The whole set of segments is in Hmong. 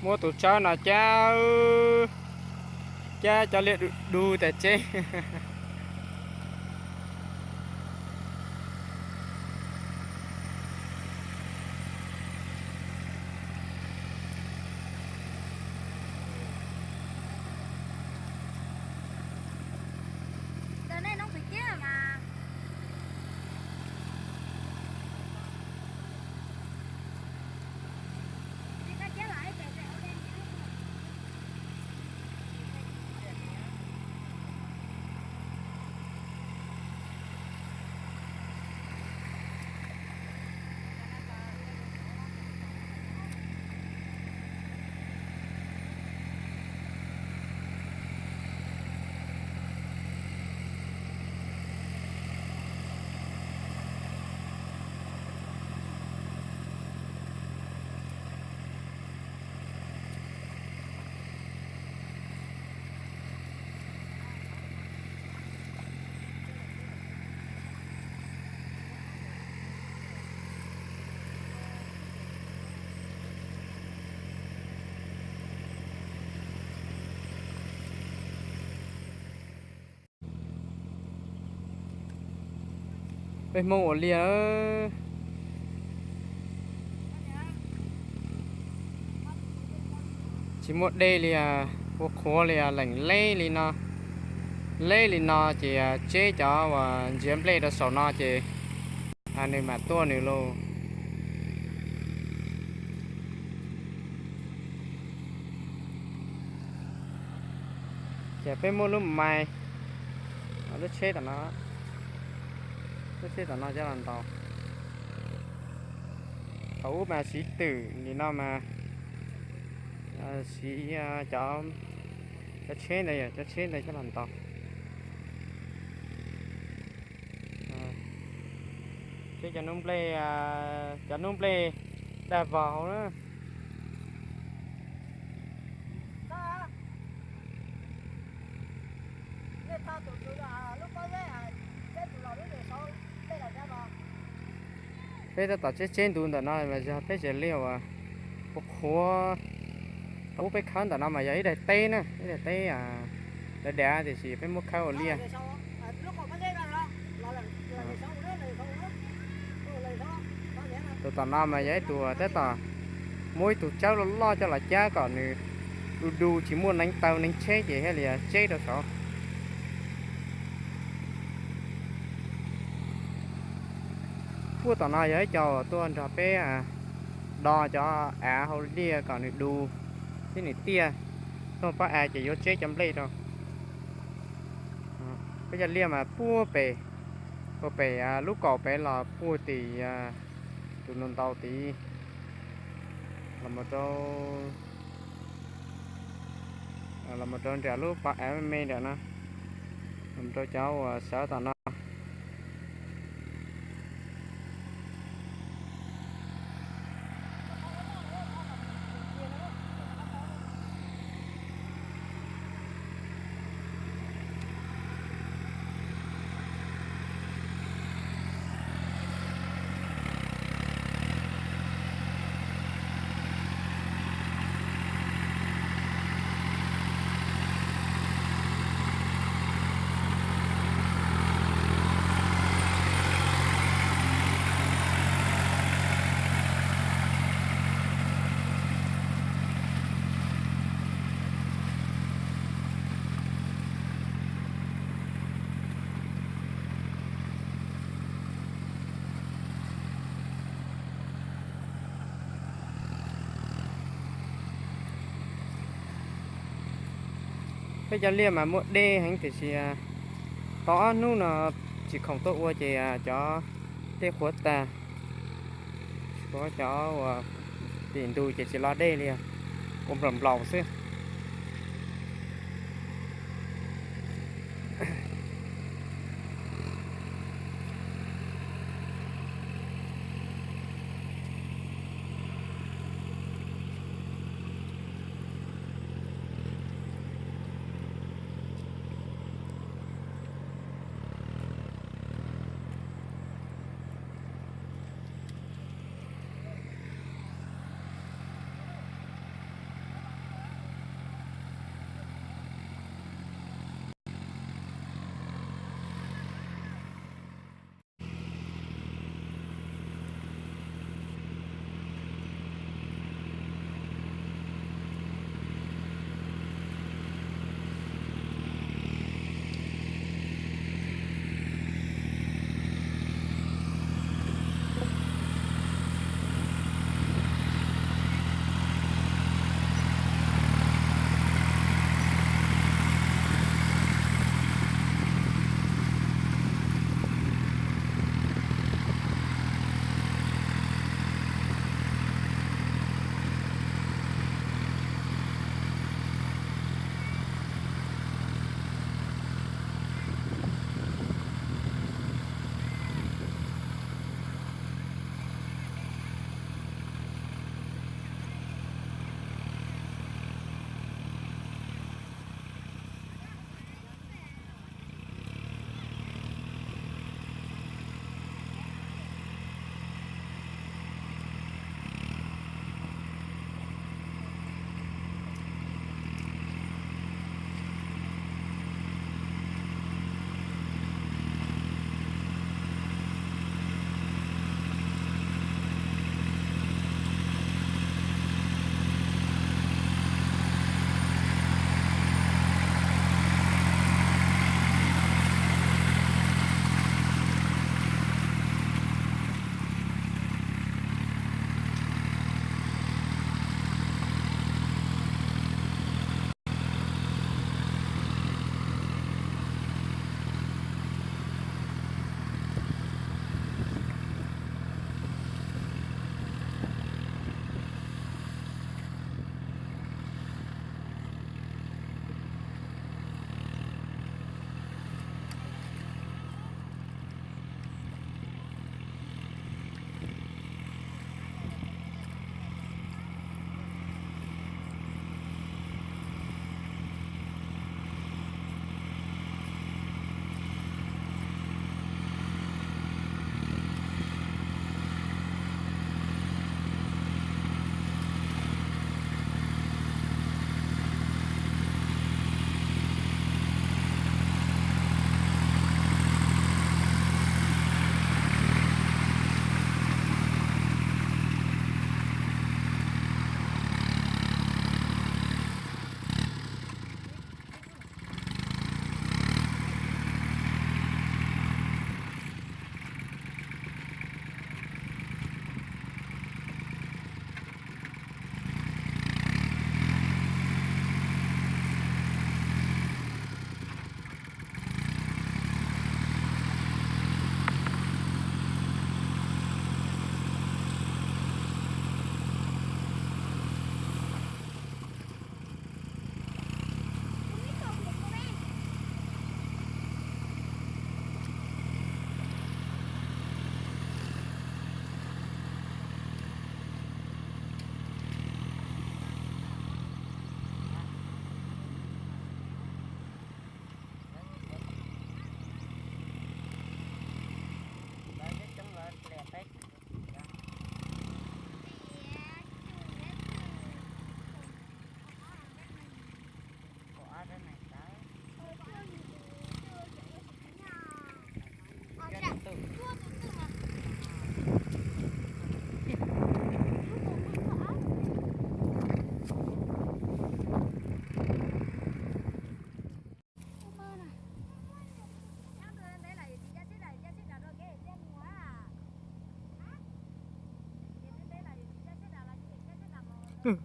Muab tus tsawb no cab, cab cov liaj du du tas tseb. Peb Hmoob ua liaj tsis muaj dej li, qhuav qhuav li, leem leb li no, leb li no ces tseb cov uas ntsiav nplej rau saum no ces nws mam tuaj nws lauj. Ces peb muab lub mais, lub tsheb tom no, lub tsheb tom no coj los ntaus. Thaum ub mas siv twm, nim no mas siv cov, cov tsheb ntawd, cov tsheb ntawd coj los ntaus. Tseb cov noob nplej, cov noob nplej dag vog hauv na. Peb tab tom tseb tseb ntu ntawm no mas yog peb tsev liaj uas qhuav qhuav, thaum ub peb khawb ntawm no mas yog ib daim teb na, ib daim teb dav dav tiam sis peb muab khawb ua liaj. Tus tom no mas yog ib tug tab tom muab ib tug tsawb loj loj coj los cab kom nws du du tsis muaj neev taw neev tsheb ces thiaj li tseb rau saud. Puag tom no yog ib co tuaj nrog peb do cov av hauv liaj kom nws du thiab nws tiaj, tuaj pab av ces yuav tseb cov nplej rau. Peb cov liaj mas puag pem, puag pem lub kaum pem los puag tim tus ntau ntau tid, los mus rau, los mus rau nram lub pas av me me nram no, los mus rau cov uas sawv tom no. Peb cov liaj mas muaj dej heev tiam sis tau ob hnub no tsis khoom tuaj ua ces cov dej qhuav tag. Tsis paub cov uas tim ntu ces tsis loj dej li, ua nplaum nplaum xwb. Nuav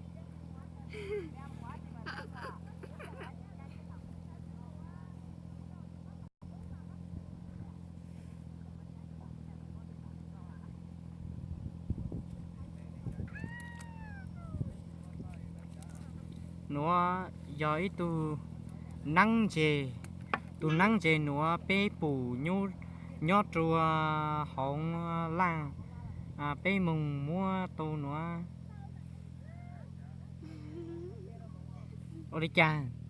yog ib tug neeb ntses, tus neeb ntses nuav peb pum nyob rua hauv laj, peb moog muab tau nuav ua li cas?